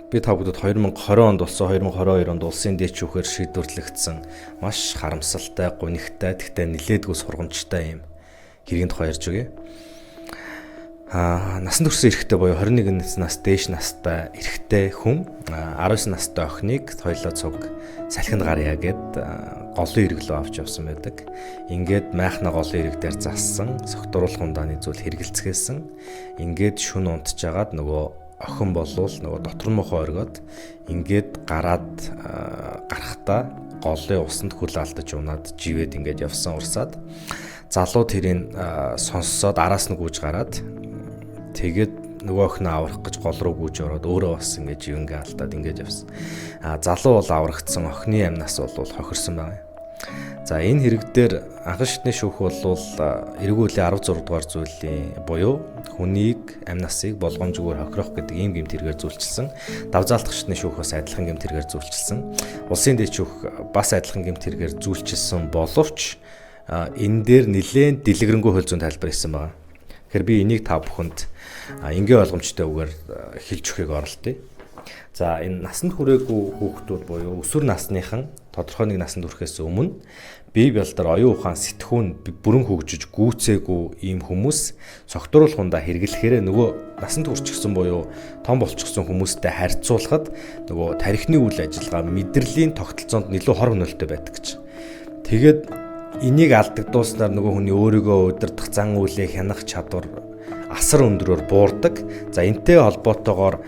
Би та бүдэд 2020 онд болсон 2022 онд улсын дээд шүүхээр шийдвэрлэгдсэн маш харамсалтай, гунигтай, тэгтээ нилээдгүй сургамжтай юм хэргийн тухай ярьж өгье. Насан турш эрэгтэй буюу 21 нас дээш настай эрэгтэй хүн 19 настай охиныг хоёлоо цуг салхинд гарья гэд голын эрэг рүү авч явсан байдаг. Ингээд майхна голын эрэг дээр зассан, согтууруулах ундааны зүйл хэрэгэлцгээсэн. Ингээд шүн унтжгаад нөгөө охин болвол нөгөө дотор мохоо оргиод ингээд гараад гарахтаа голын усанд хөл алдаж унаад живээд ингээд явсан урсаад залуу тэрийг сонссоод араас нь гүйж гараад тэгээд нөгөө охиноо аврах гэж гол руу гүйж ороод өөрөө бас ингээд живэнгээ алдаад ингээд явсан. Залуу бол аврагдсан, охины амнаас бол хохирсон байгаа юм. За энэ хэрэг дээр анхан шатны шүүх бол эргүүлийн 16 дугаар зүйлийн буюу хүнийг амь насыг болгоомжгүйгээр хохирох гэдэг ийм гэмт хэрэгээр зүйлчилсэн. Давзаалтах шатны шүүх бас адилхан гэмт хэрэгээр зүйлчилсэн. Улсын дээд шүүх бас адилхан гэмт хэрэгээр зүйлчилсэн боловч энэ дээр нэлээд дэлгэрэнгүй хууль зүйн тайлбар хийсэн байгаа. Тэгэхээр би энийг та бүхэнд энгийн ойлгомжтой үгээр хэлж өгөхийг оролдъё. За энэ насанд хүрээгүй хүүхдүүд буюу өсвөр насныхан тодорхой нэг насанд хүрэхээс өмнө бие бялдар оюун ухаан сэтгүүн бүрэн хөгжиж гүйцээгүй ийм хүмүүс согтууруулах ундаа хэрэглэхээр нөгөө насанд хүрчихсэн буюу том болчихсон хүмүүстэй харьцуулахад нөгөө тархины үйл ажиллагаа мэдрэлийн тогтолцоонд илүү хор хөнөөлтөй байдаг гэж. Тэгээд энийг алдагдуулснаар нөгөө хүний өөрийгөө удирдах зан үйлээ хянах чадвар асар өндрөөр буурдаг. За энтэй холбоотойгоор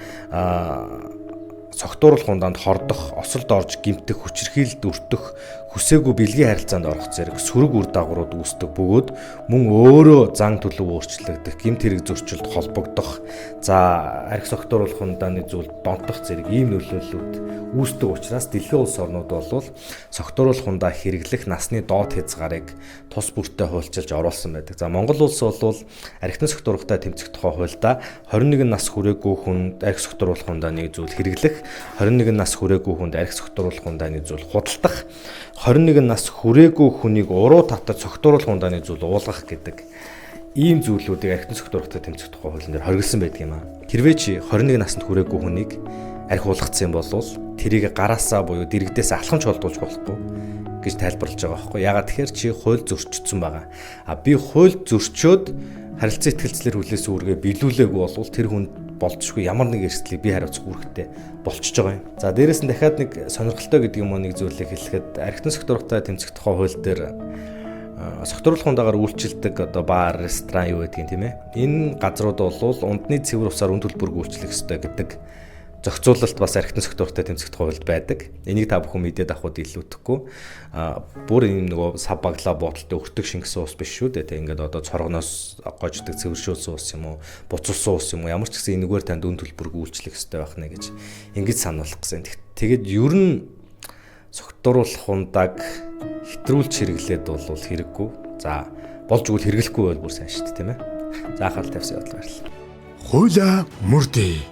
согтууруулах ундаанд хордох, осолд орж гэмтэх, хүчирхийлэлд өртөх, хүсээгүй бэлгийн харилцаанд орох зэрэг сөрөг үр дагаврууд үүсдэг бөгөөд мөн өөрөө зан төлөв өөрчлөгдөх, гэмт хэрэг зөрчилд холбогдох, за архи согтууруулах ундааны зүйл донтох зэрэг ийм нөлөөллүүд үүсдэг учраас дэлхийн улс орнууд бол согтууруулах ундаа хэрэглэх насны доод хязгаарыг тус бүртээ хуульчилж оруулсан байдаг. За Монгол улс бол архитан согтууруулахтай тэмцэх тухай хуульдаа 21 нас хүрээгүй хүнд архи согтууруулах ундааны зүйл хэрэглэх, 21 нас хүрээгүй хүнд архи согтууруулах ундааны зүйл худалдах, 21 нас хүрээгүй хүнийг уруу татаж согтууруулах ундааны зүйл уулгах гэдэг ийм зүйлүүдийг архитан согтууруулахтай тэмцэх тухай хуулийн дээр хоригдсан байдаг юм аа. Хэрвээ чи 21 наснд хүрээгүй хүнийг архи уулгацсан юм бол тэрийг гараасаа буюу дэрэгдээс алхамж холдуулж болохгүй гэж тайлбарлаж байгаа байхгүй. Ягаад тэгэхээр чи хууль зөрчсөн байгаа. А би хууль зөрчөөд харилцан ихтгэлцлэр хүлээсэн үүргээ биелүүлээгүй бол тэр хүнд болцсохгүй ямар нэг эрсдлийг би хариуцах үүрэгтэй болчихж байгаа юм. За дээрэс нь дахиад нэг сонирхолтой гэдэг юм уу нэг зүйлийг хэлэхэд архитан согтууруулахтай тэмцэх тухай хууль дээр согтууруулах ундагаар үйлчилдэг одоо бар, ресторан юу гэдгийг тийм ээ. Энэ газрууд бол ундны цэвэр усаар үн төлбөргүй үйлчлэх ёстой гэдэг зохицуулалт бас архитан согтууртай тэмцэх тухай хуульд байдаг. Энийг та бүхэн мэдээд авахуд илүүтэхгүй. Бүр ийм нөгөө сав баглаа боодолтой өртөг шингэсэн ус биш шүү дээ. Тэг ингээд одоо цоргоноос гождог цэвэршүүлсэн ус юм уу, буцалсан ус юм уу, ямар ч гэсэн энэгээр танд үн төлбөргүй үйлчлэх ёстой байх нэ гэж ингэж сануулах гэсэн. Тэгээд ер нь согтууруулах ундааг хэтрүүлж хэрэглээд бол хэрэггүй. За болж игэл хэрэглэхгүй байл бүр сайн шүү дээ, тийм ээ. За анхаарал тавьсан явдал баярлалаа. Хуулиа мөрдөө.